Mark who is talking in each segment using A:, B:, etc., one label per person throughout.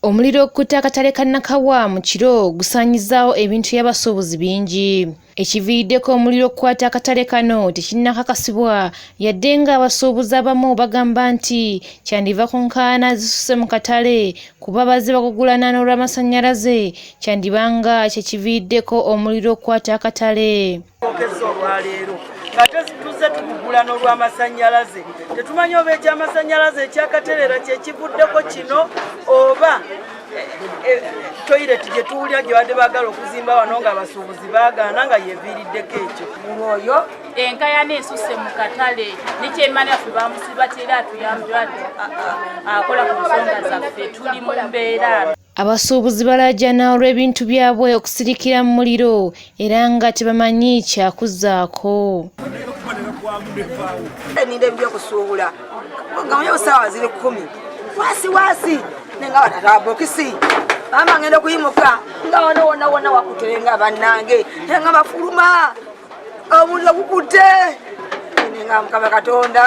A: Omuliro okukutte akatale ka Nakawa mu kiro gusaanyizaawo ebintu by'abasuubuzi bingi. Ekiviiriddeko omuliro okukwata akatale kano tekinnakakasibwa yadde ng'abasuubuzi abamu bagamba nti kyandiva ku nkaayana ezisusse mu katale kuba bazze bagugulana n'olw'amasannyalaze kyandiba nga kye kiviiriddeko omuliro okukwata akatale.
B: Okezza olwaleero ng'ate tuzze tugugulana olw'amasannyalaze tetumanyi oba ekyamasannyalaze ekyakatereera kyekivuddeko kino oba eh, eh, toyireti gye tuwulira gye badde baagala okuzimba wano nga abasuubuzi baagaana nga yeviiriddeko ekyo
C: oyo enkayana esusse mu katale nekyemani waffe bamusiba tera atuyambye akola ku nsonga zaffe tuli mu mbeera.
A: Abasuubuzi balaajana olw'ebintu byabwe okusirikira mu muliro era nga tebamanyi kyakuzaako.
D: Ninda ebyokusuubula nga manyi osaawa ziri kumi wasi wasi nenga batata bokisi mama ngenda okuyimuka nga wano wona wona wakuterenga bannange nga bafuluma omuliro gukutte nga mukama katonda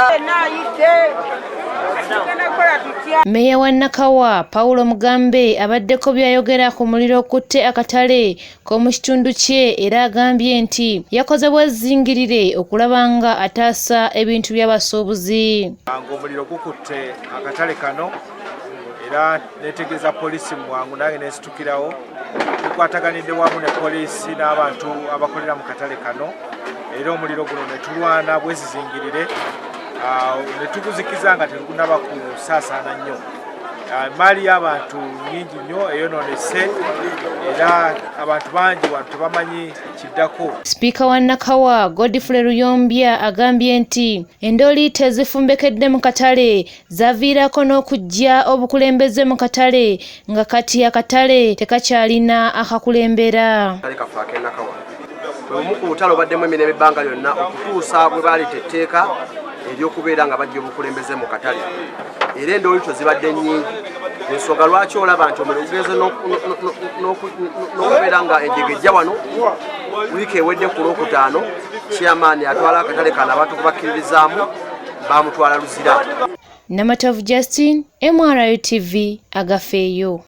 A: Meeya wa Nakawa, Paulo Mugambe abaddeko by'ayogera ku muliro okutte akatale k'omu kitundu kye era agambye nti yakoze bwezingirire okulaba nga ataasa ebintu by'abasuubuzi.
E: Ng'omuliro gukutte akatale kano era netegeeza poliisi mu bwangu nange nesitukirawo tukwataganidde wamu ne poliisi n'abantu abakolera mu katale kano era omuliro guno netulwana bwezizingirire ah, netuguzikiza nga tegunaba kusaasaana nnyo ah, emaali y'abantu nyingi nnyo eyononese era abantu bangi wano tebamanyi kiddako.
A: Sipiika wa Nakawa Godfrey Luyombya agambye nti endooliito ezifumbekedde mu katale zaviirako n'okuggya obukulembeze mu katale nga kati akatale tekakyalina akakulembera.
F: Bwe ku butale obaddemu emirembe ebbanga lyonna okutuusa bwe baleeta etteeka ery'okubeera nga bajja obukulembeze mu katale era endoolito zibadde nnyingi ensonga lwaki olaba nti omuliro gugenze n'okubeera nga enjega ejja wano wiiki ewedde ku lwokutaano chairman atwala akatale kano abantu kubakkiririzaamu bamutwala Luzira.
A: Namatovu Justine, MRU TV, agafeeyo.